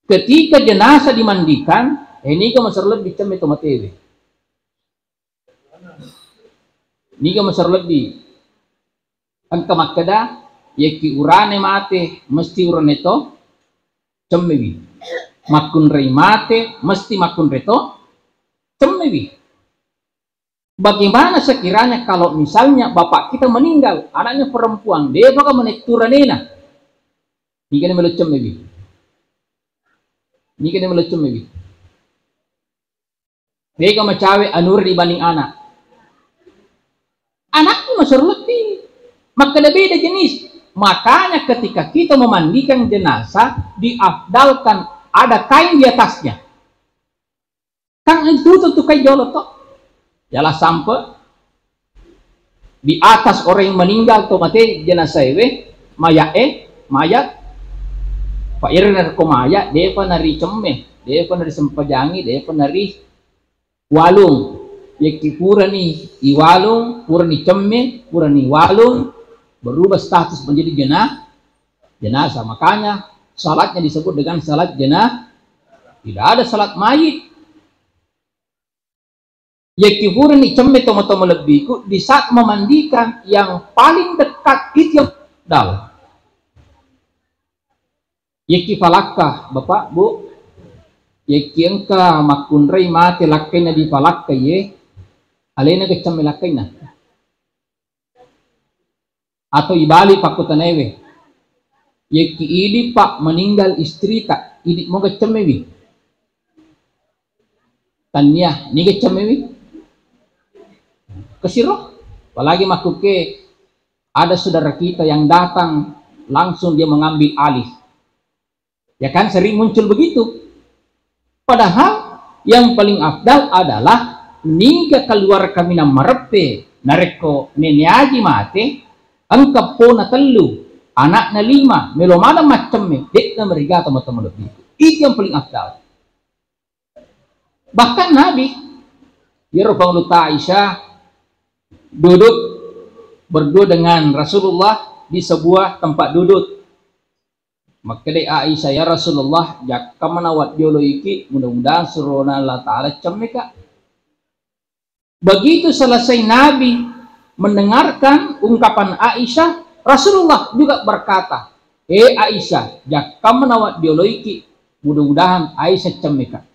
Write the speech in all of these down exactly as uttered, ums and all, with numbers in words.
Ketika jenazah dimandikan, eh, niga masero lebbi cemme to matewe. Niga masero lebbi. Engka makkeda, yekki urane mate, mesti urane to cemmewi. Makkunrai mate, mesti makkunrai to cemmewi. Bagaimana sekiranya kalau misalnya bapak kita meninggal, anaknya perempuan, de'pa ga manettu uranena? Niga na melo cemmewi? Niga na melo cemmewi? De'ga macawe anure dibanding anak. Anaknya masero lebbi. Makkeda beda jenis. Makanya ketika kita memandikan jenazah, diafdalkan ada kain di atasnya. Kan itu tuh, tuh kain jolo to. Jala sampe di atas orang yang meninggal to mate jenazah ewe, mayat e, mayat. Pak Iri narekko mayat, de'pa nari cemme, de'pa nari sempajangi, de'pa nari walung. Yekki purani iwalung, purani cemme, purani walung, berubah status menjadi jena-, jenazah. Makanya salatnya disebut dengan salat jena-, tidak ada salat mayit. Yekki purani cemme tomo-tomo lebbiku, di saat memandikan yang paling dekat itu yang dalam. Yekki falakka, Bapak, Bu, yekki engka makkunrai mate lakkainna di falakka ye, alena geccamme lakkainna. Atau ibalik pakkutanaiwe, yekki idi, Pak, meninggal istrita, idi mo geccamme wi? Tania, ni geccamme wi? Kesiro, apalagi makkuke ada saudara kita yang datang, langsung dia mengambil alih. Ya kan, sering muncul begitu. Padahal yang paling afdal adalah niga keluarga minang mareppe, narekko nene aji mate, engka pona tellu, anakna lima, melo maneng maccemme, de'na meriga teman-teman lebih. Itu yang paling afdal. Bahkan Nabi, yero Panguluta Aisyah duduk berdua dengan Rasulullah di sebuah tempat duduk. Makkedai Aisyah, "Ya Rasulullah, jakka manawa dioloiki, mudah-mudahan surona Allah Ta'ala cemmeka." Begitu selesai Nabi mendengarkan ungkapan Aisyah, Rasulullah juga berkata, "Eh Aisyah, jakka manawa dioloiki, mudah-mudahan Aisyah cemmeka."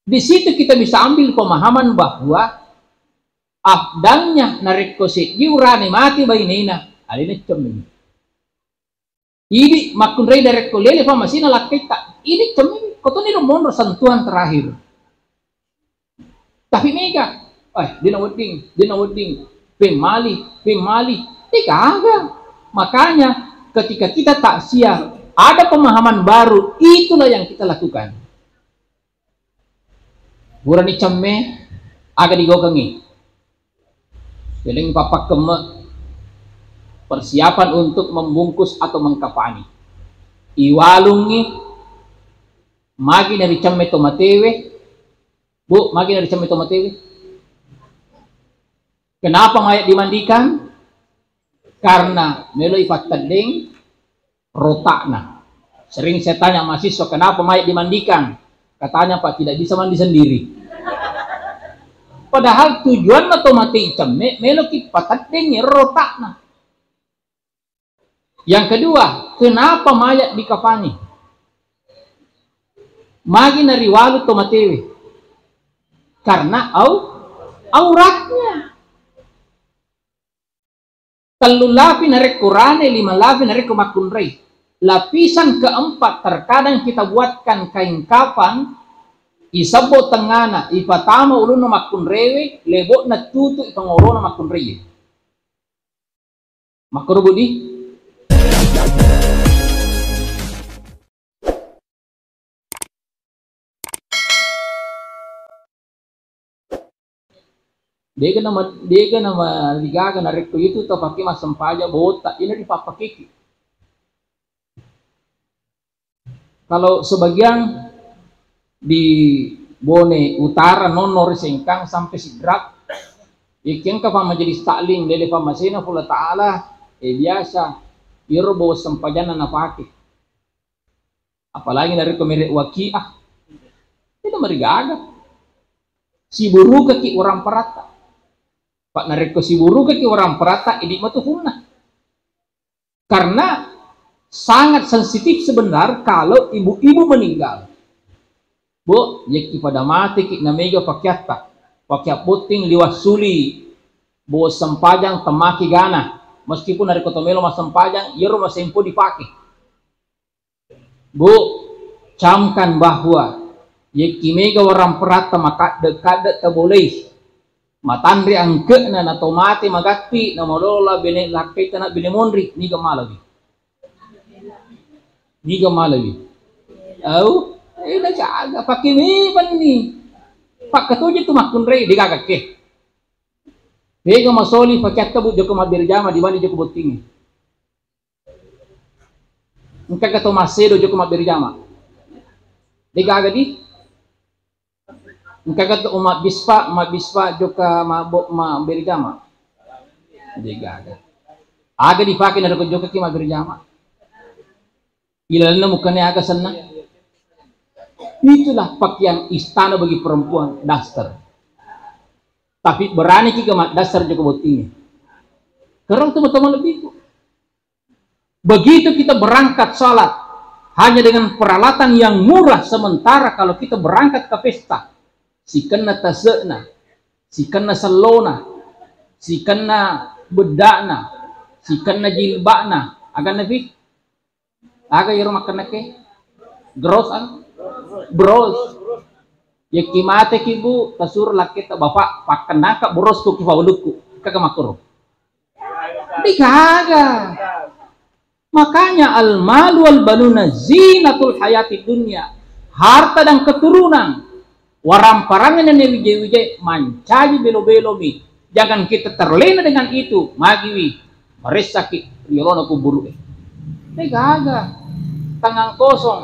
Di situ kita bisa ambil pemahaman bahwa afdalnya narekko seddi urane mate bainena, alena cemme. Idi makkunrai narekko lele famasina lakkaitta, idi cemme, kotoni lo monro sentuhan terakhir. Tapi mega, eh, dena wedding, dena wedding, pemmali, pemmali, eh, gaga. Makanya ketika kita takziah, ada pemahaman baru, itulah yang kita lakukan. Purani cemme, aga digaukengngi? Jadi pappakkemme, persiapan untuk membungkus atau mengkafani. Iwalungngi, magi nari cemme to matewe, Bu, magi nari cemme to matewe. Kenapa mayat dimandikan? Karena melo ipatteddeng rotakna. Sering saya tanya mahasiswa, "Kenapa mayat dimandikan?" Katanya, "Pak, tidak bisa mandi sendiri." Padahal tujuanna to mate cemme, meloki pateddeng rotakna. Yang kedua, kenapa mayat dikafani? Magi nariwalu to matewe. Karena au-, auratnya. Tellu lapi narekko rane, lima lapi narekko makkunrai. Lapisan keempat terkadang kita buatkan kain kafan, isebbo tengngana, ipatama ulunna makkunrewe, lebo'na tutu ipangorona makkunreye. Makkoro budi? Dega nama, dega nama rigaga narekko itu tau pake massempajang botta, ina dipappakeki. Kalau sebagian di Bone Utara, nonno ri Sengkang sampai Sidrap, ikiengka fa majelis taklim, lele fa masena pula taala, eh, biasa, iro bawa sempajanna napake. Apalagi narekko mere' Waqiah. Itu marigaga. Siburukaki waramparatta. Pak, narekko siburukaki waramparatta, idi' matu punna. Karena sangat sensitif sebentar kalau ibu-ibu meninggal. Bu, yekki pada mateki na mega pakeatta, pakea botting liwa' suli, bu, sempajang temaki gana, meskipun narekko to melo massempajang, iyaro masempo dipake. Bu, camkan bahwa yekki mega waramparatta makadde-kadde tabolei. Matanre angke'na nato mate magatti, namalola bene lakkaita na bene monri, niga malawi. Niga malawi. Au, eh, na jaga, pake memenni. Pakkatoje tu makkunrai, degaga ke. Mega masoli pakeatta bu joko mabbere jama dibanding joko bottingi. Engka gato massedo joko mabbere jama. Degaga di. Engka gato umat bispa, umat bispa joko mabbo-, mabbere jama. Degaga. Aga dipake narekko jokaki mabbere jama. Ilalenna mukane aga senna. Itulah pakaian istana bagi perempuan, daster. Tapi berani ki ga maddaster joko bottingi. Kerang teman-teman lebihku. Begitu kita berangkat salat, hanya dengan peralatan yang murah, sementara kalau kita berangkat ke pesta, sikenna tase'na, sikenna sellona, sikenna bedda'na, sikenna jilba'na, aganna pi? Aga iyaro makkenna ke? Gros, ah? Bros. Yekki mateki bu, tasuro lakketta bapak, pakkennaka bros ku ki faulukku. Kaga makkuro. Degaga. Makanya al-malu wal banuna zinatul hayati dunya. Harta dan keturunan, waramparanna nennia wije-wije mancaji belo-belomi. Jangan kita terlena dengan itu, magiwi maressaki riolona kuburu'e. Degaga. Tangan kosong.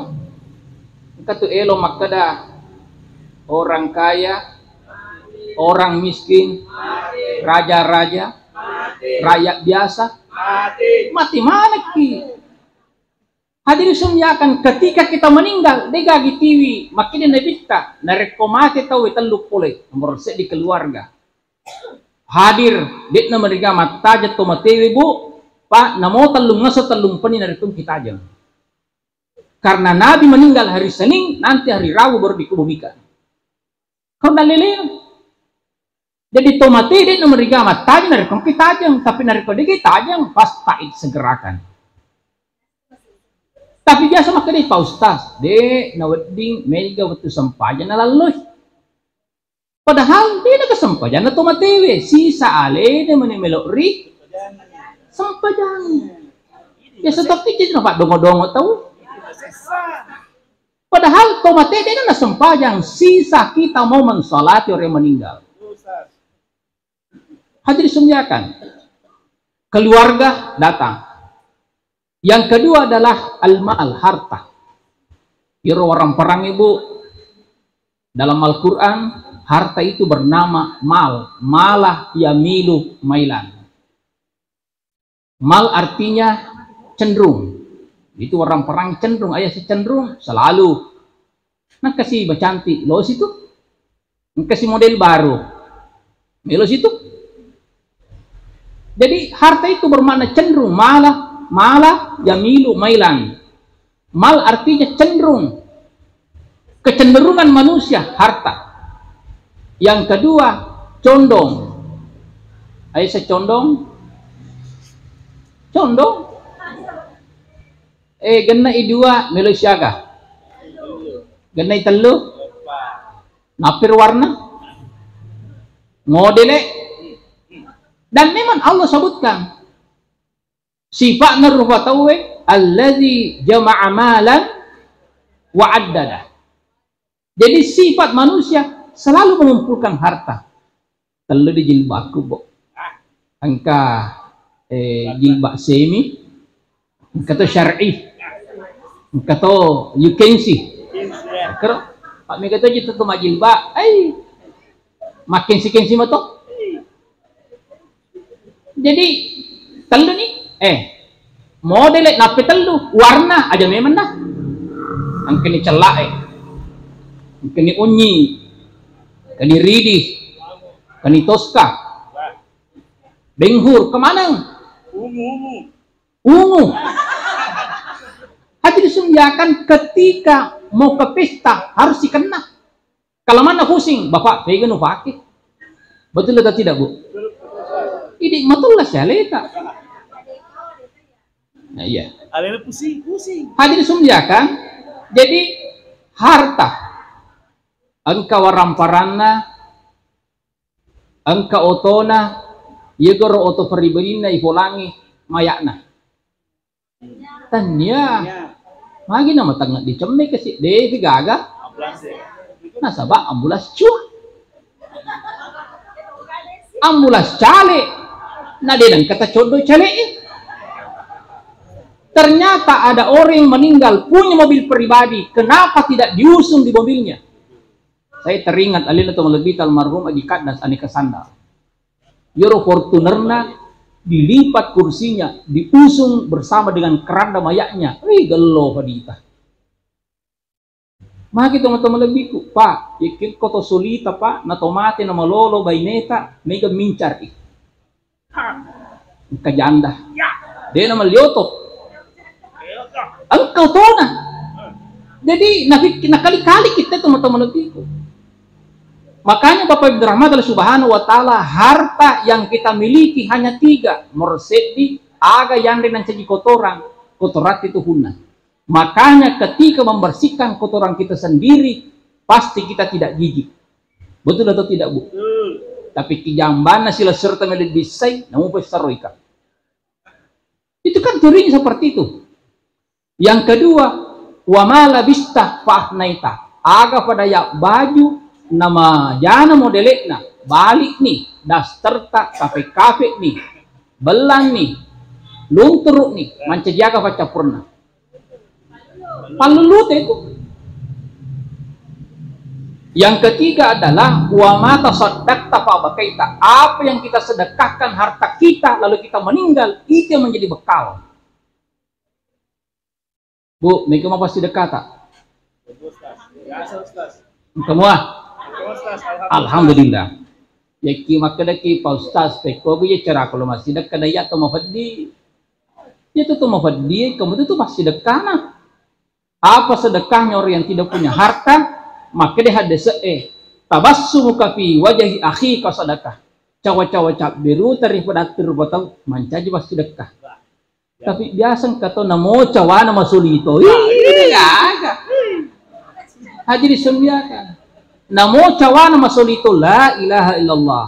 Engka tu elo makkeda orang kaya, orang miskin, raja-raja, rakyat biasa, mati manekki. Hadirin sumyakan, ketika kita meninggal, degagi tiwi, makkeda nabitta, narekko mate tauwe tellu pole, nomor seddi keluarga. Hadir, de'na meriga mattajeng to matewe bu, pak, namo tellung ngeso tellung peni narekko kitajeng. Karena Nabi meninggal hari Senin, nanti hari Rabu baru dikubumikan. Kau dalilnya. Jadi to mate de' nomor riga mattajeng narekko engka tajeng, tapi narekko de' tajeng, fasta'id, segerakan. Tapi biasa makkeda Pak Ustaz, de' nawedding mega wettu sempajang nalalloi. Padahal de' naga sempajang na to matewe, sisa alena meni melo ri sempajang. Biasa tapi jadi napa dongo-dongo tau. Padahal to mate de' na sempajang, sisa kita mau mensolati orang yang meninggal. Hadirin sumyakan, keluarga datang. Yang kedua adalah al-mal, harta. Iro orang perang ibu, dalam Al-Quran, harta itu bernama mal, malah yamilu mailan. Mal artinya cenderung. Itu orang perang cenderung, ayah si cenderung selalu. Nah, kasih bacanti, lo situ. Engkasi model baru. Melo situ. Jadi harta itu bermakna cenderung, malah, malah yamilu mailan. Mal artinya cenderung. Kecenderungan manusia harta. Yang kedua, condong. Ayo, saya condong. Condong. Eh, gennai dua, melo siaga. Gennai tellu. Napir warna. Modele. Dan memang Allah sebutkan. Sifatna rupa tauwe, allazi jama'a malan wa addada. Jadi sifat manusia selalu mengumpulkan harta. Tellu di jilbakku, bo. Engka, eh, jilbak semi, engka to syar'i, engka to yukensi. Kero, pak mega to jitu to majilbak, ai, makensi-kensi mato. Jadi tellu ni, eh, modele nappe tellu, warna aja memang nah. Engkani cella'e, engkani unyi, engkani ridi, engkani toska, benghur, kemaneng? Ungu. Hadirin yang dimuliakan, ketika mau ke pesta harus dikenal. Kalau mana pusing, Bapak, pegang nu pakai. Betul atau tidak, Bu? Ini betul lah saya lihat. Nah, iya. Alena pusing, pusing. Hadirin yang dimuliakan, jadi harta engka waramparanna, engka otona, yegoro oto peribadinna ipolangi maya'na. Tania. Magi nama tengah dicemme ke si Devi gaga. Nasaba ambulas cua. Ambulas cale. Nah, dia dan kata condo cale. Ternyata ada orang yang meninggal punya mobil pribadi. Kenapa tidak diusung di mobilnya? Saya teringat alena to malebbi almarhum Haji Kaddas Aneka Sandal. Yero Fortunerna dilipat kursinya, diusung bersama dengan keranda mayatnya. Wih, gello padita. Magi to malebbiku, Pak, yakin ko to solita, Pak, na to mate na malolo baineta, mega mincari. Engka janda. Dena malioto. Engka otona. Jadi, napik-, nakali-kali kita to mata malebbiku. Makanya Bapak Ibu dirahmati Allah Subhanahu wa Ta'ala, harta yang kita miliki hanya tiga. Nomor seddi, aga yanre nancaji kotoran, kotoran itu hunna. Makanya ketika membersihkan kotoran kita sendiri, pasti kita tidak jijik. Betul atau tidak, Bu? Betul. Tapi kijambanna sila serta melebbissai, namu pessaroika. Itu kan teorinya seperti itu. Yang kedua, wa ma labista fa'afnaita. Aga pada ya baju nama jana modelekna, balik nih, dasterta, kafe-kafe nih, belang nih, lunturuk nih, mancaji aga paccappurna. Pallulute itu. Yang ketiga adalah wa ma tasaddaqta fa abqaita. Apa yang kita sedekahkan harta kita lalu kita meninggal, itu yang menjadi bekal. Bu, mega mapasti dekkata? Biasa, Ustaz. Engka mua? Biasa, Ustaz. Alhamdulillah. Alhamdulillah. Yakki makkedaki Pak Ustaz, pekko gue cara kalau masih dekkada ya to mafeddi. Itu tu mafeddi, kamu tu, tu pasti dekkana. Apa sedekahnya orang yang tidak punya harta? Makkeda haddese'e, tabassumuka fi wajhi akhika sadaqah. Cawa-cawa cabberuta ri padatte rupa tau mancaji passidekka. Tapi biasa engka to namo cawana masolito. Iya, aga. Haji disembiakan. Namo cawana masolito, la ilaha illallah.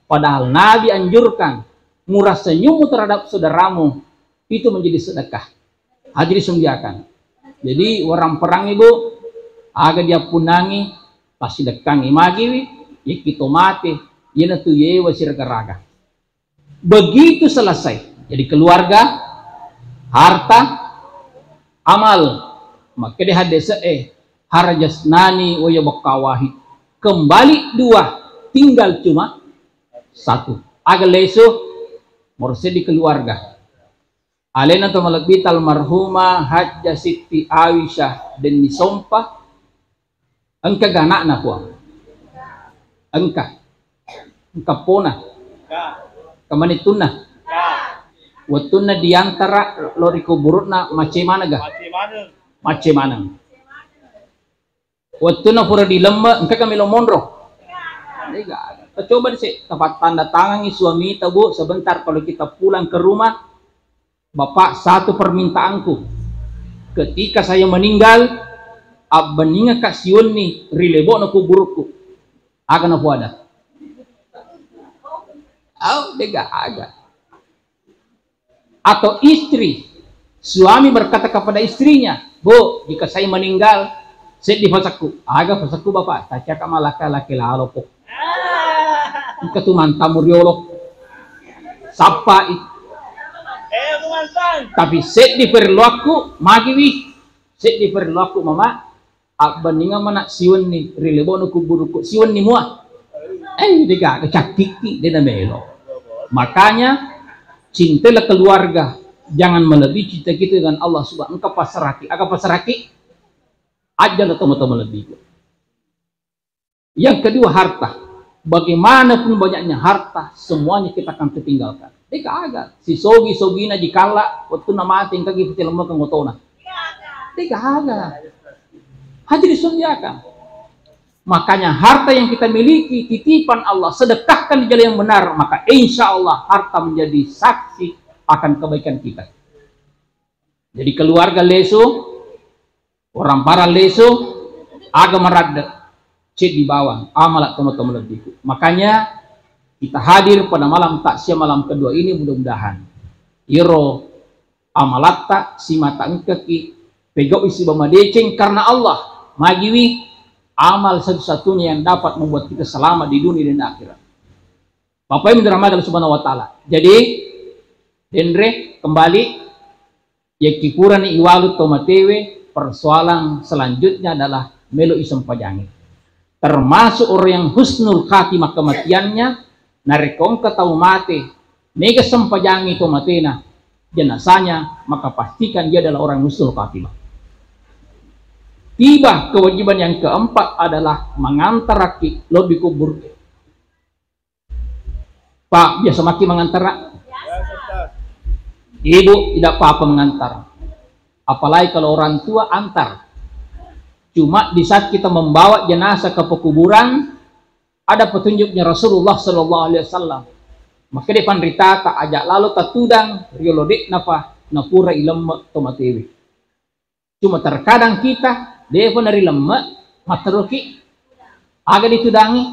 Padahal Nabi anjurkan, murah senyummu terhadap saudaramu, itu menjadi sedekah. Hadirin yang dimuliakan. Jadi, warang perang ibu, aga diappunnangi, passidekkangi magiwi, yakki to mate, iyanatu yewa siraga-raga. Begitu selesai. Jadi keluarga, harta, amal. Makkeda haddese'e, harajasnani waya bakkawahi. Kembali dua, tinggal cuma satu. Aga lesu, morse di keluarga. Alena to malebbita almarhumah Hajjah Sitti Aisyah Denni Sompa, engka ga anakna, Puang? Engka. Engka pona? Engka manittunna? Wettunna diantara lo ri kuburu'na macce maneng ga? Macce maneng. Wettunna pura dilemme, engka kami lo monro. Coba deh, tapattanda tangangi suamita, Bu, sebentar kalau kita pulang ke rumah, Bapak, satu permintaanku. Ketika saya meninggal, abbeningaka siwenni ri lebo'na kuburukku. Aga napuada? Au, dega aga. Atau istri, suami berkata kepada istrinya, "Bu, jika saya meninggal, seddi pasekku." "Aga pasekku, Bapak?" "Tacaka malaka laki lalo ko. Engka tu mantamu riolo. Sappai." "Tapi seddi perluakku, magiwi. Seddi perluakku, Mama." Abbeningeng mana siwenni ri lebo'na kuburukku, siwenni mua. Eh, dega, cakkiki, dena melo. Makanya, cintalah keluarga, jangan melebihi cinta kita dengan Allah Subhanahu. Engka pasraki, aga pasraki? Ajjala tomatoa malebbiku. Yang kedua, harta. Bagaimanapun banyaknya harta, semuanya kita akan tertinggalkan. Dé' gaga. Sisogi-sogina jikalla, wettunna mate engkaki patilemmekeng otona. Dé' gaga. Haji disundiakan. Makanya harta yang kita miliki titipan Allah, sedekahkan di jalan yang benar, maka insya Allah harta menjadi saksi akan kebaikan kita. Jadi keluarga lesu, orang para lesu, aga maradde, ceddi bawang, amala tomatoa malebbiku. Makanya kita hadir pada malam takziah malam kedua ini, mudah-mudahan iro amalatta simata engkaki pegau'i sibawa madeceng karena Allah, magiwi amal satu-satunya yang dapat membuat kita selamat di dunia dan akhirat. Bapak Ibu dirahmati Allah Subhanahu wa Ta'ala. Jadi, denre kembali, yakki purani iwalu tomatewe, persoalan selanjutnya adalah melo isempajangi. Termasuk orang yang husnul khatimah kematiannya, narekko engka tau mate, mega sempajangi tomatena, jenazahnya, maka pastikan dia adalah orang husnul khatimah. Tiba kewajiban yang keempat adalah mengantaraki lobbi kubur. Pak, biasa maki mengantara? Ibu tidak apa-apa mengantar. Apalagi kalau orang tua, antar. Cuma di saat kita membawa jenazah ke pekuburan, ada petunjuknya Rasulullah sallallahu alaihi wasallam. Maka dia panritata, aja lalo tatudang riolo de' napa napura ilemme tomatewe. Cuma terkadang kita, de'pa narilemme, matteruki, aga ditudangi.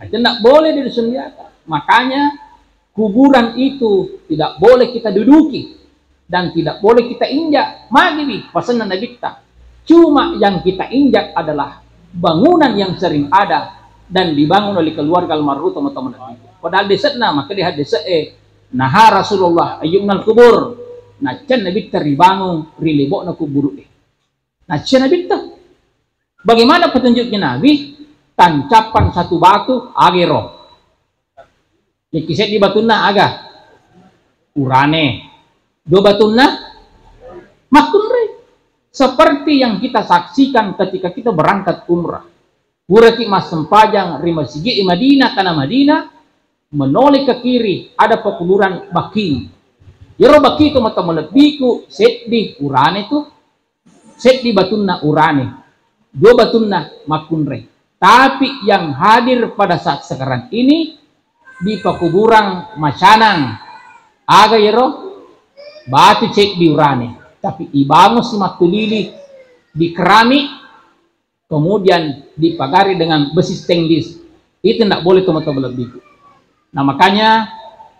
Itu tidak boleh disundiakan. Makanya kuburan itu tidak boleh kita duduki dan tidak boleh kita injak. Magiwi pasanna Nabitta. Cuma yang kita injak adalah bangunan yang sering ada dan dibangun oleh keluarga almarhum teman-teman Nabi. Padahal dese'na, maka dia dese'e, naha Rasulullah ayyubnal kubur. Nacca Nabitta ribangun ri lebo'na kuburu'e. Nacca Nabitta. Bagaimana petunjuknya Nabi? Tancapkan satu batu, agero. Yakki seddi batunna aga? Urane. Dua batunna? Makkunrai. Seperti yang kita saksikan ketika kita berangkat umrah. Puraki massempajang ri masigi Madinah, tanah Madinah, menoleh ke kiri ada pekuburan Baqi. Iyaro Baqi tu mata malebbiku seddi urane tu, seddi batunna urane, dua batunna makkunrai. Tapi yang hadir pada saat sekarang ini di pekuburan Macanang, aga iyaro? Batu ceddi urane, tapi ibangun si mattulili, di keramik, kemudian dipagari dengan besi stainless. Itu ndak boleh, teman-teman, lebih. Nah, makanya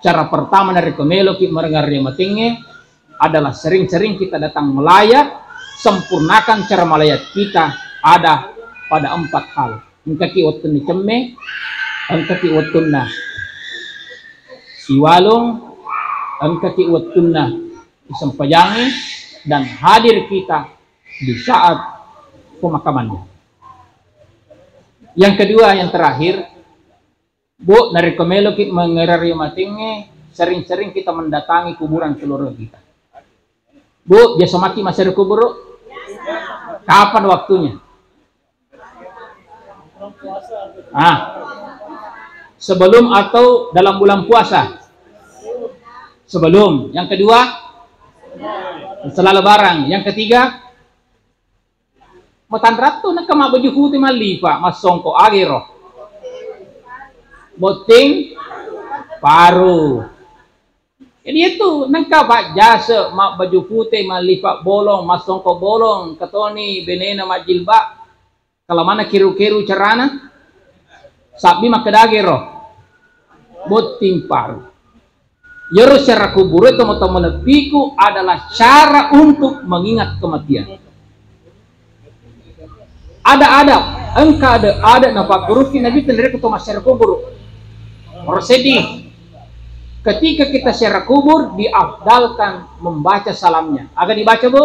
cara pertama narekko meloki marengang ri matengnge adalah sering-sering kita datang melayat, sempurnakan cara melayat kita ada pada empat hal. Engkaki wettunna cemme, engkaki wettunna siwalung, engkaki wettunna disempajangi, dan hadir kita di saat pemakamannya. Yang kedua, yang terakhir, Bu, narekko meloki marengang ri matengnge, sering-sering kita mendatangi kuburan keluarga kita. Bu, biasa maki massare kuburu? Kapan waktunya? Ah, sebelum atau dalam bulan puasa? Sebelum. Yang kedua, setelah Lebaran. Yang ketiga, matanrattu nengka mabbaju pute mallipa, massongko, agero. Botting paru. Jadi itu nengka pajjase mabbaju pute mallipa bolong, massongko bolong, ketoni benena majjilbab. Kalau mana keru-keru carana? Sabbi makkedagero. Botting paru. Iyaro siara kuburu, tomatoa malebbiku, adalah cara untuk mengingat kematian. Ada adab, engka ada adab napagguruki Nabi tenre ko to massiara kuburu. Oro seddi. Ketika kita siara kubur, diafdalkan membaca salamnya. Aga dibaca, Bu?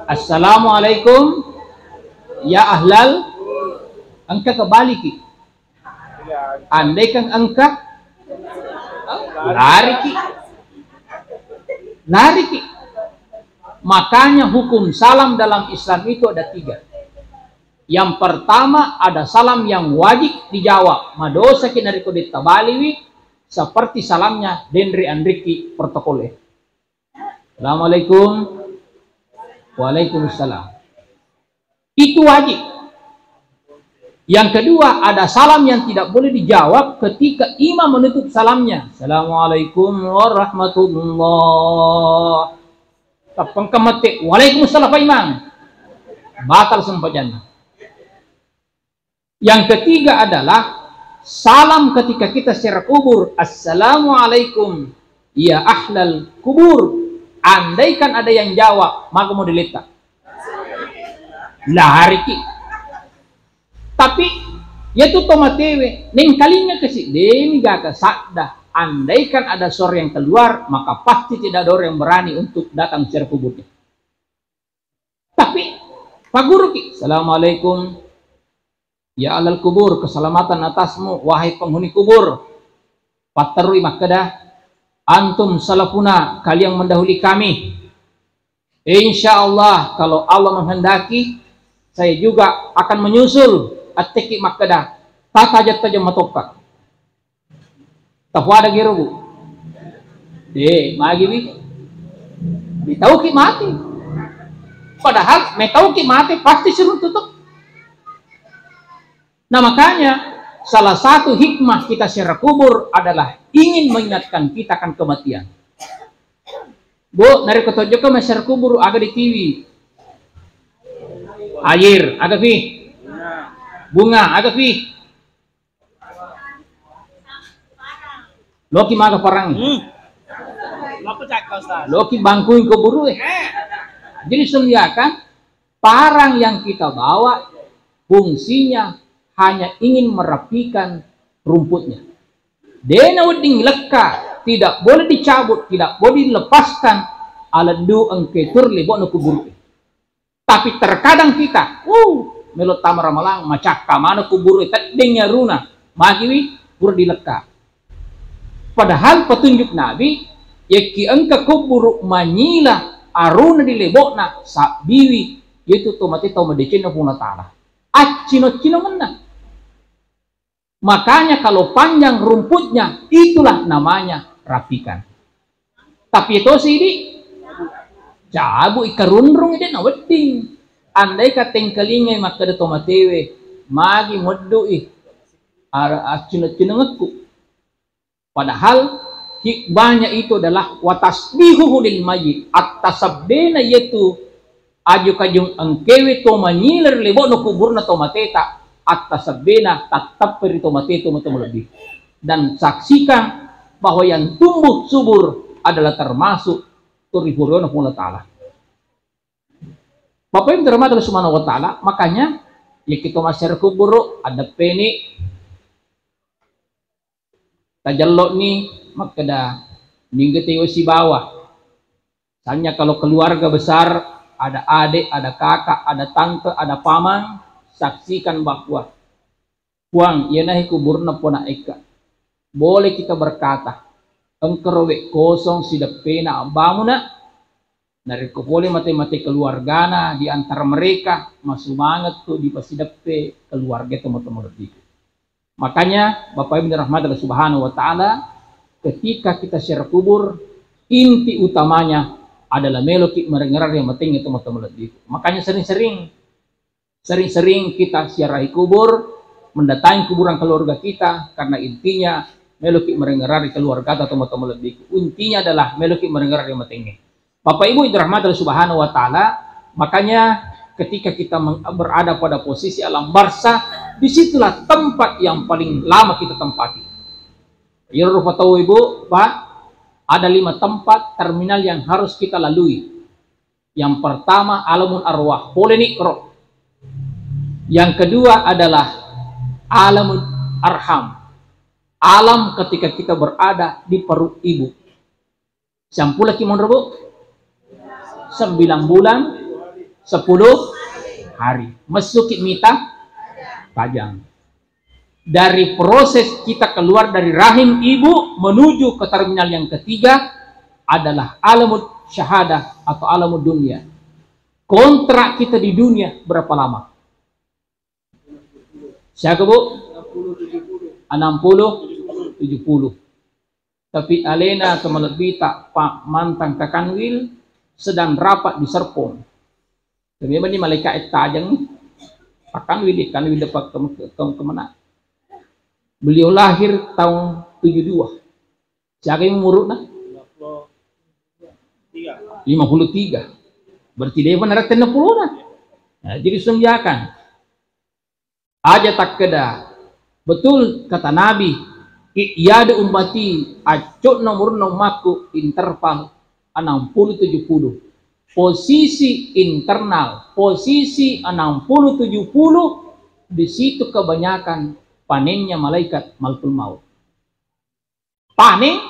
Assalamualaikum ya ahlal, engka kebaliki. Andaikan engka, lariki. Lariki. Makanya hukum salam dalam Islam itu ada tiga. Yang pertama, ada salam yang wajib dijawab. Madosaki narekko de' tabaliwi, seperti salamnya denre anriki protokol. Assalamualaikum. Waalaikumsalam. Itu wajib. Yang kedua, ada salam yang tidak boleh dijawab ketika imam menutup salamnya. Assalamualaikum warahmatullah. Tappengka mate, "Waalaikumsalam, Pak Imam." Batal sempajanna. Yang ketiga adalah salam ketika kita ziarah kubur. "Assalamualaikum ya ahlal kubur." Andaikan ada yang jawab, maka mau diletak. Lariki. Tapi, yatu to matewe, nengkalinga kasi, demi gaka sadda. Andaikan ada suara yang keluar, maka pasti tidak ada orang yang berani untuk datang ziarah kuburnya. Tapi, paguruki, "Assalamualaikum ya ahlal kubur, keselamatan atasmu, wahai penghuni kubur." Patterui makkeda, "Antum salafuna, kalian mendahului kami. Insya Allah, kalau Allah menghendaki, saya juga akan menyusul." Atteki makkeda, "Tata jatta jamma tokka." Tapuada gero, Bu? Eh, magi wi? Ditauki mati. Padahal metauki mati pasti siruntu tu. Nah, makanya salah satu hikmah kita ziarah kubur adalah ingin mengingatkan kita akan kematian. Bu, narekko tojokka masyarakat kubur, aga ditiwi? Air, aga fi? Bunga, aga fi? Loki maga parang. Hmm. Loki bangkui kuburu, eh. Jadi, sembiakan parang yang kita bawa fungsinya hanya ingin merapikan rumputnya. Dena wedding lekka, tidak boleh dicabut, tidak boleh dilepaskan, aleddu engke tur lebo'na kuburu. Tapi terkadang kita, uh, melo tama ramalang, macakka mana kuburu, teddeng aruna, magiwi pura dilekka. Padahal petunjuk Nabi, yakki engka kuburu manyila aruna di lebo'na, sabbiwi, yaitu to mate tau madecenna Puang Allah Ta'ala. Accino-cino menna. Makanya kalau panjang rumputnya, itulah namanya rapikan. Tapi itu sidi, cabu ikarunrung ide na wedding. Andai ka tengkalingai makkeda to matewe, magi mueddu'i, ar-, accuneng-cunengekku. Padahal hikmahnya itu adalah watasbihuhu lil mayyit, attasabbena, yaitu aju-kajung engkewe to manyila ri lebo'na kuburna to mateta, attasabbena tatteppe ri to mate to mate malebbi. Dan saksikan bahwa yang tumbuh subur adalah termasuk to ripuriona Puang Allah Ta'ala. Bapak Ibu dirahmati Allah Subhanahu wa Ta'ala, makanya ya kita masyarakat kuburu, ada peni, tajello'ni makkeda, ningga tewa sibawa. Misalnya kalau keluarga besar, ada adik, ada kakak, ada tante, ada paman, saksikan bahwa, "Puang, iyanahe kuburna pona ekka." Boleh kita berkata, "Engkaro we kosong sideppena abbamu, Nak." Narekko pole mate-mate keluargana di antara mereka, masumanget tu dipasideppe keluarga tomatoa lebbiku. Makanya, Bapak Ibu dirahmati Allah Subhanahu wa Ta'ala, ketika kita ziarah kubur, inti utamanya adalah meloki marengngerang yang penting itu mata melebih. Makanya sering-sering, sering-sering kita ziarahi kubur, mendatangi kuburan keluarga kita, karena intinya meloki marengngerang keluarga atau mata melebih. Intinya adalah meloki marengngerang yang penting. Bapak Ibu yang dirahmati Allah Subhanahu wa Ta'ala, makanya ketika kita meng-, berada pada posisi alam barzah, disitulah tempat yang paling lama kita tempati. Iyaro rupa tau, Ibu, Pak, ada lima tempat terminal yang harus kita lalui. Yang pertama, alamul arwah, poleni ro. Yang kedua adalah alamul arham, alam ketika kita berada di perut ibu. Siampulaki monro, Bu? Sembilan bulan, sepuluh hari. Messuki mita tajang. Dari proses kita keluar dari rahim ibu menuju ke terminal yang ketiga adalah alamul syahadah atau alamud dunia. Kontrak kita di dunia berapa lama? Siaga, Bu? Enam puluh, tujuh puluh. Tapi alena to malebbita, Pak, mantang ka Kanwil sedang rapat di Serpong. Tapi memang ni malaikat e tajang ni. Pak Kanwil, Kanwil depan ke, ke, ke mana? Beliau lahir tahun tujuh dua. Siaga yang umurna? Lima puluh tiga. Berarti dia pun ada enam puluh na. Nah, jadi sunjakan. Aja takkeda, betul kata Nabi, "I'yadu ummati", acco'na umurna ummakku interval enam puluh tujuh puluh. Posisi internal, posisi enam puluh tujuh puluh, di situ kebanyakan panennya malaikat malakul maut. Panen,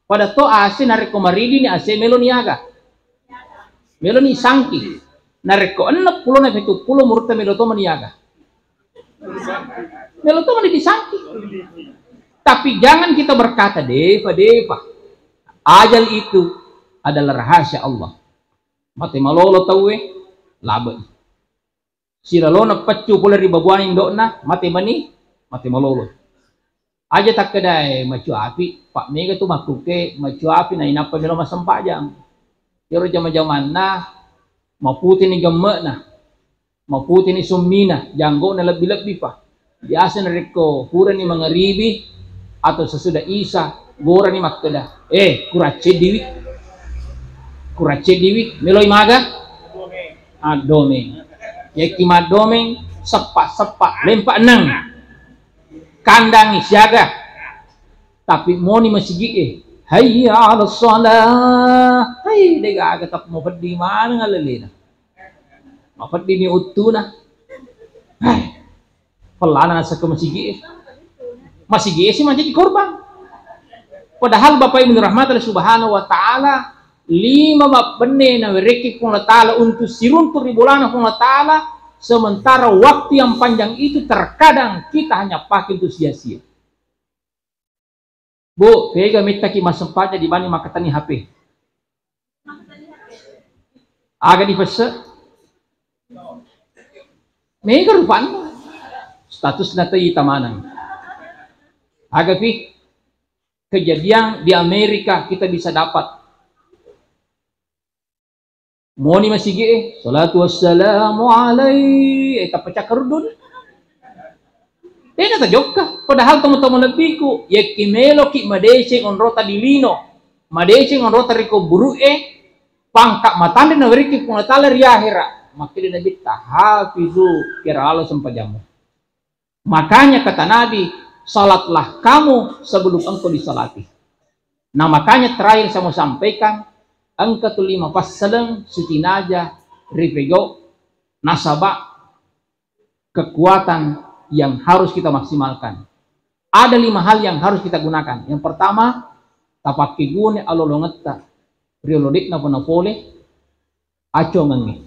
pada to ase narekko maridini ase melo niaga. Melo ni sangki. Narekko enneng pulo na pitu pulo murta melo to maniaga. Melo to mani disangki. Tapi jangan kita berkata, "Depa, depa." Ajal itu adalah rahasia Allah. Mate malolo tauwe, labe. Silalona peccu pole ri babuana indo'na, mate mani, mate malolo. Aja takkedae macuapi, Pak, mega tu makkuke macuapi nainappa melo massempajang. Iyaro jama-jamanna maputini gemme'na, maputini summina, janggona lebbi-lebbi pa. Biasa narekko purani mangaribi atau sesudah Isya, gorani makkeda, "Eh, kuracceddiwi. Kuracceddiwi, meloi maga?" Addomeng. Yekki maddomeng, seppa-seppa, lempa enneng. Kandangi siaga. Tapi moni masigi e, "Hayya 'alas shalah." Hai, degaga, tapi mapeddi maneng alelena. Mapeddini uttuna. Hai. Pellana nasakka masigi e. Masigi e si mancaji korban. Padahal Bapak Ibu rahmati Allah Subhanahu wa Ta'ala, lima mabbenne nawerekki Puang Allah Ta'ala untuk siruntu ri bolana Puang Allah Ta'ala, sementara waktu yang panjang itu terkadang kita hanya pakai untuk sia-sia. Bu, tega mettaki massempajang dibanding makkatenni H P? Aga dipesse? Mega rupanna. Statusna tei tamaneng. Aga pi kejadian di Amerika kita bisa dapat. Moni masigi e, "Salatu wassalamu alai," eh, tappa cakkaruddu. Tena tajokka, padahal tomo-tomo lebbiku, yekki meloki madeceng onrota di lino, madeceng onrota ri kuburu'e, pangka matanre nawerekki Puang Allah Ta'ala ri ahera. Makkeda Nabitta, "Hafizu, kira lalo sempajammu." Makanya kata Nabi, "Salatlah kamu sebelum engkau disalati." Nah, makanya terakhir saya mau sampaikan, engka tu lima passaleng sitinaja ripegau nasaba kekuatan yang harus kita maksimalkan. Ada lima hal yang harus kita gunakan. Yang pertama, tapakkeguna alolongetta riolo de'na pole. Acongengngi.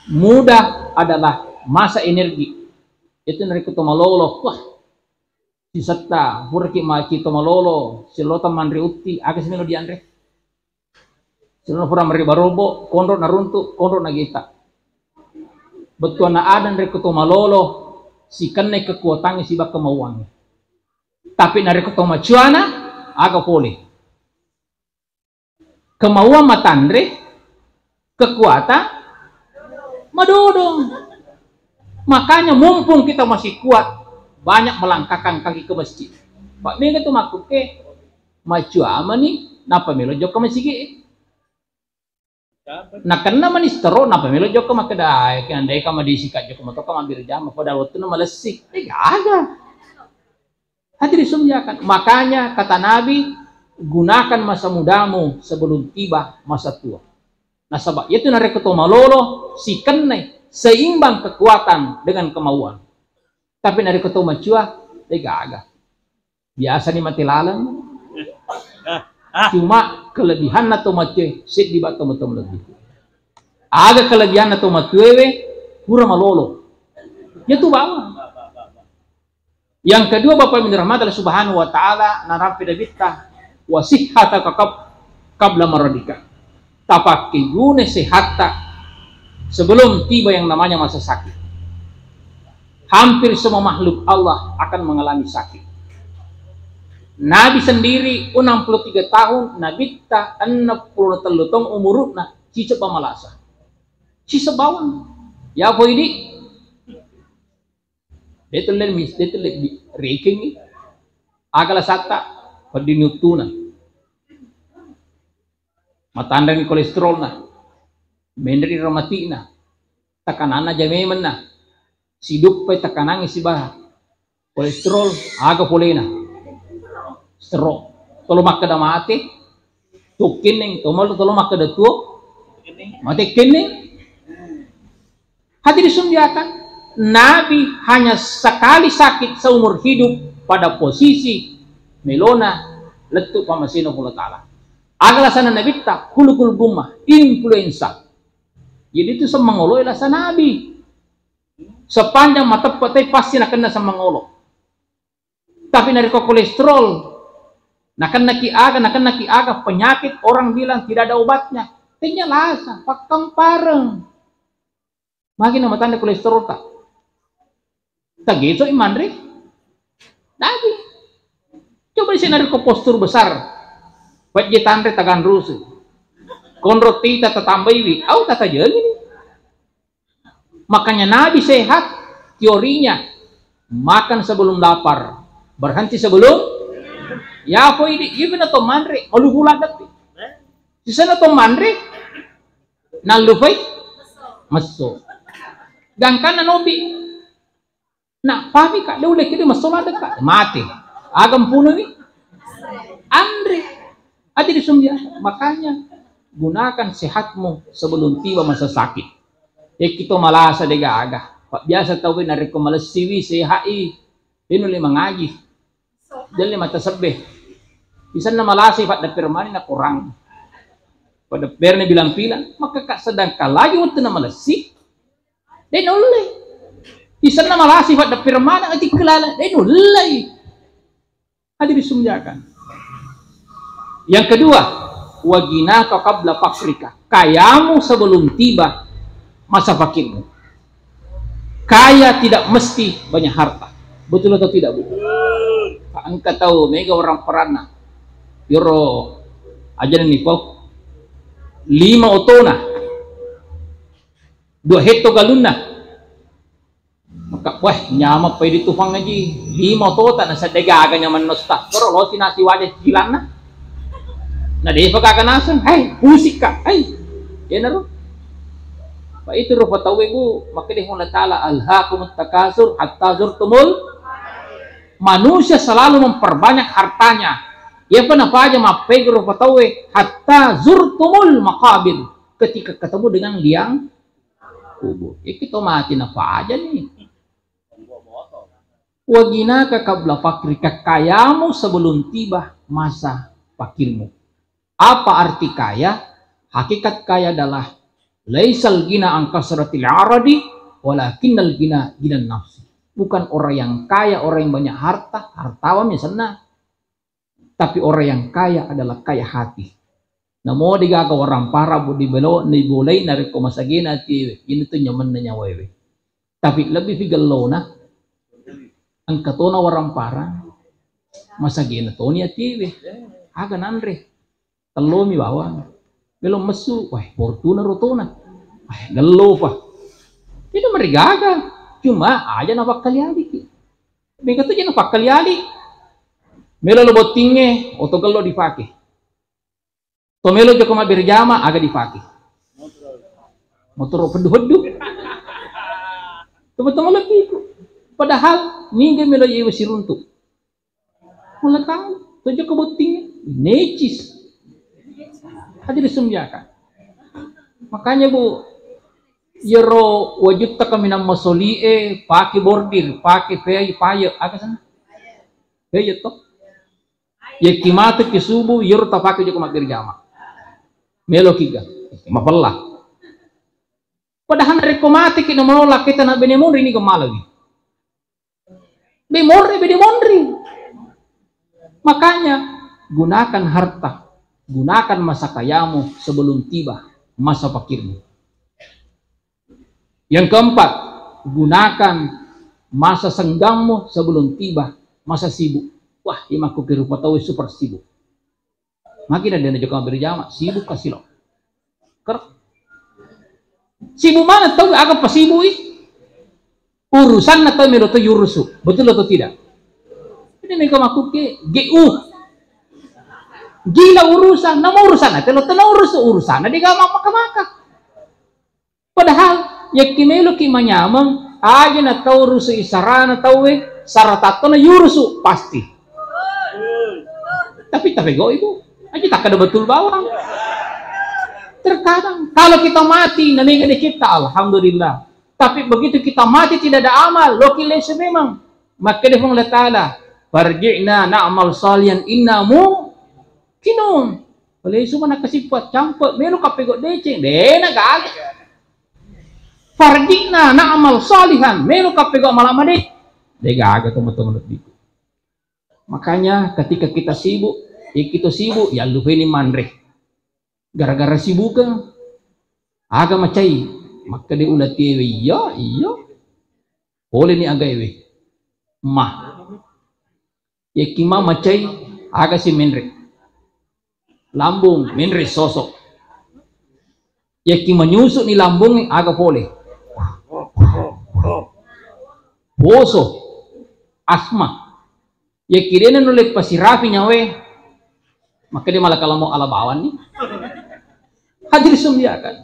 Muda adalah masa energi. Itu narekko to malolo, wah, sisetta, puraki maci to malolo, silota manre utti, aga simelo dianre? Silona pura mari barobo, konro naruntu, konro nagita. Bettuanna ada narekko to malolo, sikennai kekuatangnge sibawa kemauangnge. Tapi narekko to macuana, aga pole? Kemauan matanre, kekuatan madodong. Makanya mumpung kita masih kuat, banyak melangkahkan kaki ke masjid. Pak mega tu makkuke, macuamani, napa melo jokka masigi? Nakenna mani setero, napa melo jokka makkeda, "Ai, ke andai ka madisika jokka motoka mabbere jama, pada wettunna malessi." Eh, gaga. Hadirin yang dimuliakan. Makanya kata Nabi, "Gunakan masa mudamu sebelum tiba masa tua." Nasaba, yaitu narekko to malolo, sikennai, seimbang kekuatan dengan kemauan. Tapi narekko to macua, de gaga. Biasa ni mate laleng. Cuma kelebihanna to macue, seddi bak to matu lebbi. Aga kelebihanna to matuewe, pura malolo. Yaitu bawang. Yang kedua, Bapak Ibu dirahmati Allah Subhanahu wa Ta'ala, narampe Nabitta, "Wa sihhataka qab-, qabla maradika. Tapakkeguna sehatta sebelum tiba yang namanya masa sakit. Hampir semua makhluk Allah akan mengalami sakit. Nabi sendiri enam puluh tiga tahun, Nabitta enam puluh tellu tahun umurna, cicep malasa. Cicep bawang. Ya, apa ini? Dia tuh lebih, dia tuh lebih ranking. Agala satta, pedini uttuna. Matanreni kolesterolna, menreni ramati'na, tekananna jamemenna, siduppai tekanangnge sibawa kolesterol, aga polena? Stroke. Tolo makkeda mate, tuo kenneng, tolo, tolo makkeda tuo, mate kenneng. Hadirin sumbiakan, Nabi hanya sekali sakit seumur hidup pada posisi melona lettu pamasena Allah Ta'ala. Aga lasana Nabitta, kulukul gumma, influenza. Jadi itu semmangolo lasa Nabi. Sepanjang mateppa te pasti nakenna semmangolo. Tapi narekko kolesterol, nakennaki aga, nakennaki aga, penyakit orang bilang tidak ada obatnya. Tenya lasa, pakkampareng. Magi na matanre kolesterol ta? Tageso i manre daging. Coba di sini narekko postur besar, pejje tanre taganrusu, konro tita tatambaiwi, au tatajengi. Makanya Nabi sehat, teorinya makan sebelum lapar, berhenti sebelum, ya apa ini, iya benar to manre, maluhu laddepi. Sisana to manre, nallufai messo. Gangkanna nobi. Nah, pami kak, dia ulai kede messo ladde kak, mate. Agam punami, anre. Aja disumbiang. Makanya gunakan sehatmu sebelum tiba masa sakit. Yakki to malasa de gaga. Pak biasa tau narekko malessiwi sehai, dia nulle mangaji. Jalle mata sebbe. Isenna malasi pada permani na korang. Pada perne bilang-bilang, maka kak sedangkan lagi waktu na malesi. De nulle. Isenna malasi pada permani ati kelala. De nulle. Hadirin sumbiakan. Yang kedua, wagina kau qabla fakrika. Kayamu sebelum tiba masa fakirmu. Kaya tidak mesti banyak harta. Betul atau tidak, Bu? Engka tau mega orang peranna. Yoro aja ni pau. Lima otona. Dua hetto galunna. Maka, wah, nyameng pai ditufang aji. Lima otota na sedde gaga nyameng nosta. Koro losi nasi waja cilanna. Na defa gaga naseng, hei, pusikka, hei. Iyanaro. Fa itu rupa tauwe, Bu, makkeda Allah Ta'ala, "Alhaakumut takasur hatta zurtumul." Manusia selalu memperbanyak hartanya. Iyapa napaja mappega rupa tauwe hatta zurtumul maqabir. Ketika ketemu dengan liang kubur. Iki to mati napaja ni. Waginaka qabla fakrika, kayamu sebelum tiba masa fakirmu. Apa arti kaya? Hakikat kaya adalah laisal gina an kasratil aradi, walakinnal gina ginan nafsi. Bukan orang yang kaya, orang yang banyak harta, hartawan misalnya. Tapi orang yang kaya adalah kaya hati. Namo degaga warampara bu dibelo, dibolai narekko masagena ati, ini tu nyamenna nyawaewe. Tapi lebih fi gellona, engka tona warampara, masagena toni atiwe. Aga nanre, tellomi bawang. Melo messu, wah, fortuna rotona. Wah, gello pa. Itu marigaga. Cuma aja napakkali-aliki. Mega tu je napakkali-ali. Melo lo bottingnge, oto gello dipake. To melo joko mabberjama, aga dipake. Motoro peddu-peddu. Teman-teman lebih itu. Padahal niga melo yewe siruntu. Mulai tahu. To joko bottingnge, necis. Hadirin sumbiakan. Makanya, Bu, yero wajutta kaminang masoli'e, pake bordir, pake pei, paye, aga sana? Peye to. Yekki matu ki subuh, yero tapake joko mabberjama. Melo kiga, mapella. Padahal narekko mate ki nomoro laketa na bene monri ni gemalawi. Be monri, bene monri. Makanya gunakan harta Gunakan masa kayamu sebelum tiba masa fakirmu. Yang keempat, gunakan masa senggangmu sebelum tiba masa sibuk. Wah, imakku ke rupa tau super sibuk. Magi na dena jokka berjama, sibuk kasih lo. Ker. Sibuk mana tau, aga pasibui? Urusan na tau melo to yurusu. Betul atau tidak? Ini mega makkuke, G U. Gila urusan, nama urusan na telo tena urusu, urusan na dega maka-maka. Padahal yakki meloki manyameng, aja na tau rusu isarana tauwe, saratatto na yurusu pasti. Tapi tapegoi, Bu. Aja takkada betul bawang. Terkadang kalau kita mati, na mega dicipta, alhamdulillah. Tapi begitu kita mati tidak ada amal, loki lesu memang. Makkeda Puang Allah Taala, "Farji'na na'mal salihan inna muqinun." Lesu mana kesipat campe, melo kapego deceng, dena gaga. "Farji'na na'mal salihan," melo kapego malama de. De gaga teman-teman lebihku. Makanya ketika kita sibuk, ya kita sibuk, ya lupa ini manre. Gara-gara sibukeng, aga macai, makkeda ula tiewe, iya, iya. Pole ni aga ewe. Ma. Yekki ma macai, aga si menre. Lambung, menre sosok. Yekki manyusuk ni lambung, aga pole. Poso, asma. Yakki dena nulle pasirapi nyawe, makkeda malakala mau ala bawanni. Hadirin muliakan.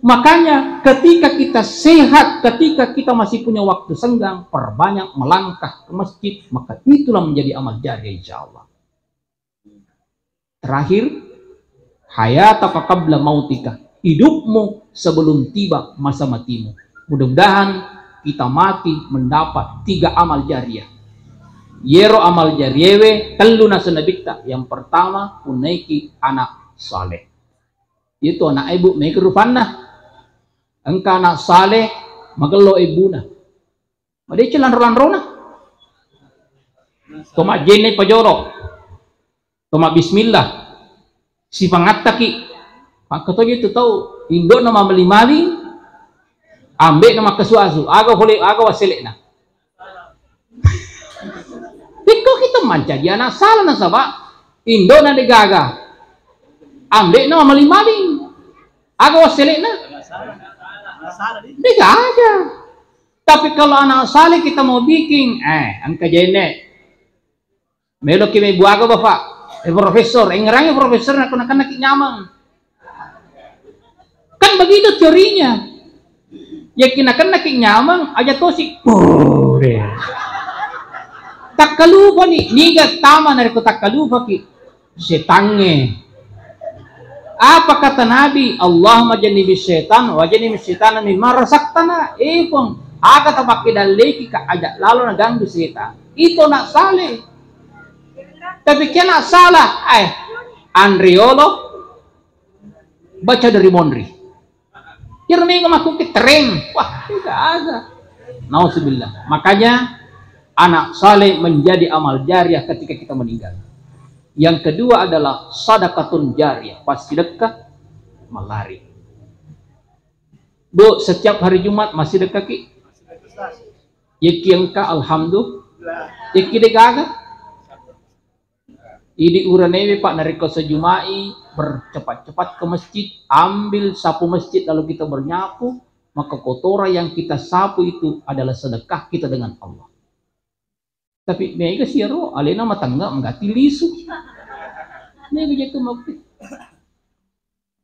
Makanya ketika kita sehat, ketika kita masih punya waktu senggang, perbanyak melangkah ke masjid, maka itulah menjadi amal jariah insya Allah. Terakhir, hayataka qabla mautika, hidupmu sebelum tiba masa matimu. Mudah-mudahan kita mati mendapat tiga amal jariah. Yero amal jariawe tellu naseng Nabitta. Yang pertama, punnaiki anak saleh. Itu anak ibu mega rupanna. Engka anak saleh, magello ibuna. Madeceng lanro-lanrona. To majjenne pajolo. To mabbismillah. Sipangattaki. Makkatojeng tu tau, indo'na mamali-mali, ambe'na makkasu-asu. Aga pole, aga wassele'na. Pekko kita mancaji anak saleh nasaba indo'na degaga. Ambe'na mamali-mali. Aga wassele'na? Degaga. Tapi kalau anak saleh kita mau bikin, eh, engka jenne. Meloki mai buaga, Bapak? Eh, profesor, engngerangi profesor, nakko nakennaki nyameng. Kan begitu teorinya. Yakki nakennaki nyameng, aja tosi. Pure. Takkalupani, niga tama narekko takkalupaki. Setangnge. Apa kata Nabi? "Allahumma jannibis syaitan wa jannibis syaitana mimma razaqtana." Eh, Puang, aga tapakke dalleki ka aja lalo naganggu setan. Itu nak saleh. Tapi kena salah, eh, anriolo baca dari monri. Kira mega makkuke tereng. Wah, tidak ada. Nauzubillah. Makanya anak saleh menjadi amal jariah ketika kita meninggal. Yang kedua adalah sadaqatun jariah, passidekka malari. Bu, setiap hari Jumat masih dekkaki? Yekki engka, alhamdulillah. Yekki degaga? Idi uranewe, Pak, narekko sejumai, bercepat-cepat ke masjid, ambil sapu masjid lalu kita bernyapu, maka kotoran yang kita sapu itu adalah sedekah kita dengan Allah. Tapi mega siro alena matengnga mengganti lisu. Mega jetu mau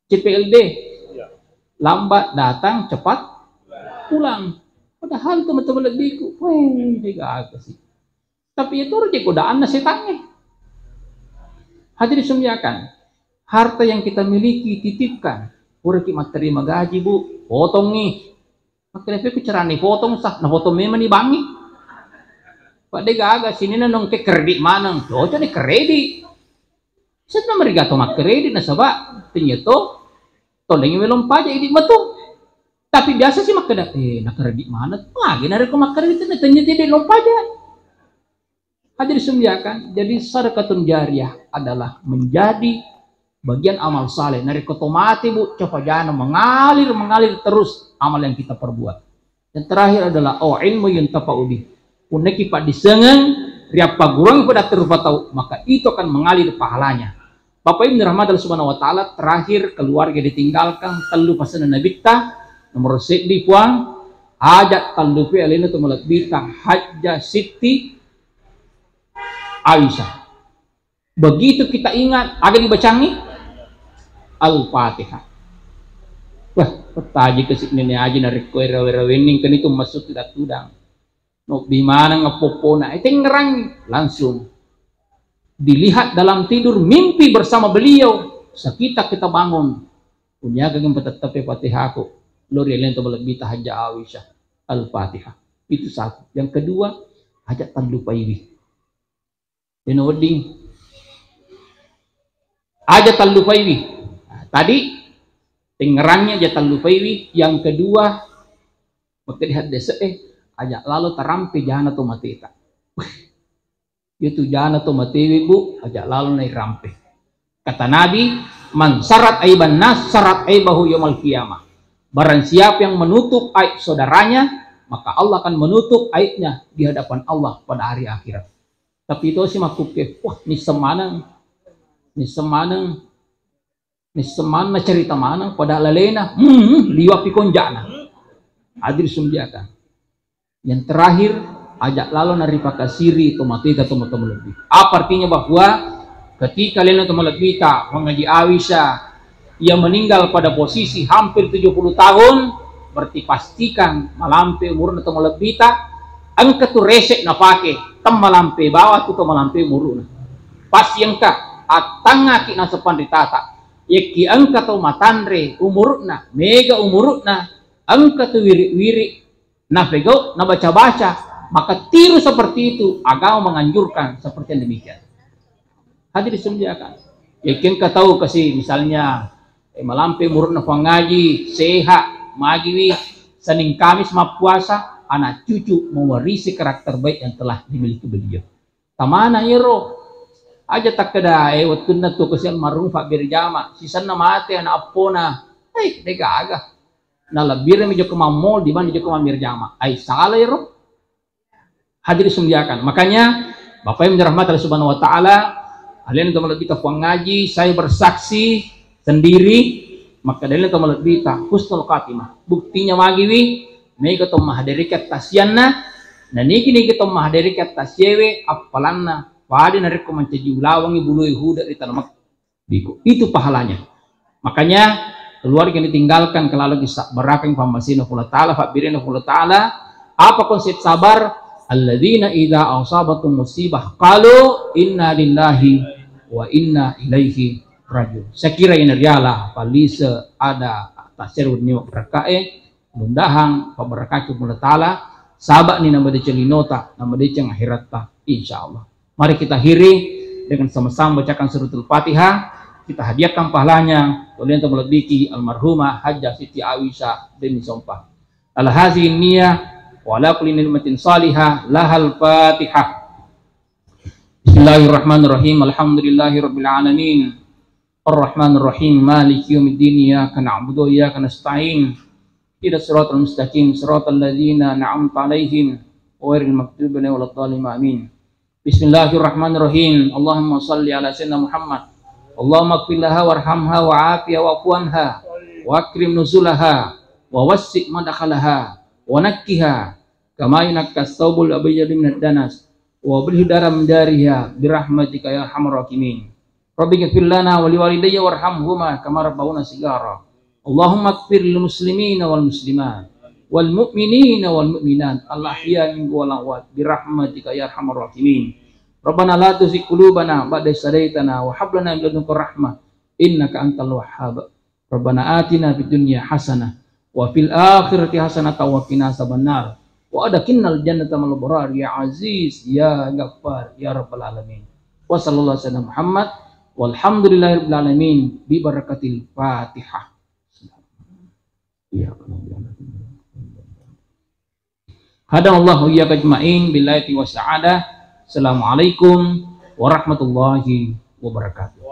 C P L D. Lambat datang, cepat pulang. Padahal teman-teman lebihku, weh, degaga sih. Tapi itu aja godaanna setangnge. Hadirin muliakan, harta yang kita miliki titipkan. Puraki matterima gaji, Bu, potongi. Makkedapi ku carani potong, sah, na potong memang ni bangi. Pak, degaga sini na nongke kredit maneng, cocok ni kredit. Senna meriga to makkredit nasaba tenyeto tolengi welong pajak idi matu. Tapi biasa sih makkeda, eh, na kredit maneng. Magi narekko makkredit na tenyeto idi welong pajak. Hadirin sekalian, jadi sedekatun jariyah adalah menjadi bagian amal saleh. Narekko to mate, Bu, coba jana mengalir, mengalir terus amal yang kita perbuat. Yang terakhir adalah, oh, ilmu yang tapaudi. Punnaki paddissengeng, riappagguruang pada rupa tau, maka itu akan mengalir pahalanya. Bapak Ibu rahmati Allah Subhanahu wa Ta'ala, terakhir keluarga ditinggalkan, tellu pasenna Nabitta, nomor seddi, Puang, aja tallupai alena to malebbita Hajjah Sitti Aisyah. Begitu kita ingat, aga dibacangi? Al-Fatihah. Wah, pettaji kasi' Nenek Aji narekko rawe-rawenni, kan itu maksud tudang-tudang. Nobbi maneng appoppona, eh, tengngerangi, langsung dilihat dalam tidur, mimpi bersama beliau. Sekitar kita bangun, punya gagem patettepe Fatihaku, lori alena to malebbita Hajjah Aisyah, Al-Fatihah. Itu satu. Yang kedua, aja tallupaiwi. Dena wedding. Aja tallupaiwi. Nah, tadi tengngerangi aja tallupaiwi. Yang kedua, maka di hadis, eh, aja lalo tarampe jana to mateta. Itu jana to matewe, Bu, aja lalo nairampe. Kata Nabi, "Man sarat aiban nas, sarat aibahu yaumal qiyamah." Barang siapa yang menutup aib saudaranya, maka Allah akan menutup aibnya di hadapan Allah pada hari akhirat. Tapi itu si makkukke, wah, nisseng maneng, nisseng maneng, nisseng maneng cerita maneng, pada lalena, hmm, liwa pikonjana. Hadir sumbiakan. Yang terakhir, aja lalo naripakasiri to mateta to malebbita. Apa artinya? Bahwa ketika alena to malebbita, Puang Haji Aisyah, ia meninggal pada posisi hampir tujuh puluh tahun, berarti pastikan malampe umurna to malebbita, engka tu resek napake, temmalampe bawa tu to malampe umurna. Pasti engka, attangngaki naseng panritata, yakki engka to matanre umurna, mega umurna, engka tu wiri-wiri, napegau, nabaca-baca, maka tiru seperti itu. Agama menganjurkan seperti yang demikian. Hadir disediakan. Yakin engka tau kasi misalnya, eh, malampe umurna Puang Haji, sehat, magiwi, Senin Kamis mappuasa, anak cucu mewarisi karakter baik yang telah dimiliki beliau. Tamana ero, aja takkeda, eh, wettunna tu kasi almarhum Pak Birjama, sisenna mate anak appona, eh, degaga. Nalebbireng mi jokka mammol dibanding jokka mammirjama. Ai salah ero. Hadirin sumbiakan. Makanya, Bapak Ibu dirahmati Allah Subhanahu wa Ta'ala, alena to malebbita Puang Haji, saya bersaksi sendiri, maka alena to malebbita husnul khatimah. Buktinya magiwi, mega to mahaderikan tasianna, na nigi-nigi to mahaderikan tasiewe, appalanna pada narekko mancaji ulawengi bulu Yahuda ri tanah Mekah. Biko. Itu pahalanya. Makanya, keluarga yang ditinggalkan, kalau lagi sa-, berakang pammasina Puang Allah Ta'ala, fabbirina Puang Allah Ta'ala, apa konsep sabar? Alladzina idza asabatum musibah qalu inna lillahi wa inna ilaihi rajiun. Saya kira ini riala, palise ada tasir niwa berkae, Mudah-mudahan pabarakaki Puang Allah Ta'ala, saba'ni namadeceng linota, namadeceng akhiratta, insyaallah. Mari kita akhiri dengan sama-sama bacakan suratul Fatihah, kita hadiahkan pahalanya, oleh untuk melebihi almarhumah Hajjah Siti Aisyah bin Sompah. Ala hazihi niyah, wa ala kulli ni'matin salihah, lahal Fatihah. Bismillahirrahmanirrahim. Alhamdulillahirabbil alamin. Arrahmanirrahim. Maliki yaumiddin. Iyyaka na'budu wa iyyaka nasta'in. Ihdinas siratal mustaqim. Siratal ladzina an'amta 'alaihim ghairil maghdubi 'alaihim waladdallin. Amin. Bismillahirrahmanirrahim. Allahumma shalli ala sayyidina Muhammad. Allahumma ighfir laha warhamha wa'afiha wa'fu anha wa akrim nuzulaha wa wassi' madkhalaha wa nakkiha kama yunakkas tsaubul abyadu minad danas, wa abdilhu daran min dariha, birahmatika ya arhamar rahimin. Rabbi ighfir lana wa liwalidayya warhamhuma kama rabbauna shighara. Allahumma ighfir lil muslimina wal muslimat, wal mu'minina wal mu'minat, al ahya'i minhum wal amwat, birahmatika ya arhamar rahimin. Rabbana la tuzigh qulubana ba'da idh hadaytana wa hab lana min ladunka rahmah, innaka antal wahhab. Rabbana atina fid dunya hasanah wa fil akhirati hasanatan wa qina adzabannar. Wa adkhilnal jannata ma'al abrar ya Aziz ya Ghaffar ya Rabbal alamin. Wa sallallahu ala sayyidina Muhammad walhamdulillahi rabbil alamin bi barakatil Fatihah. Iya. Hadanallahu wa iyyakum ajma'in bil hidayati was sa'adah. Assalamualaikum warahmatullahi wabarakatuh.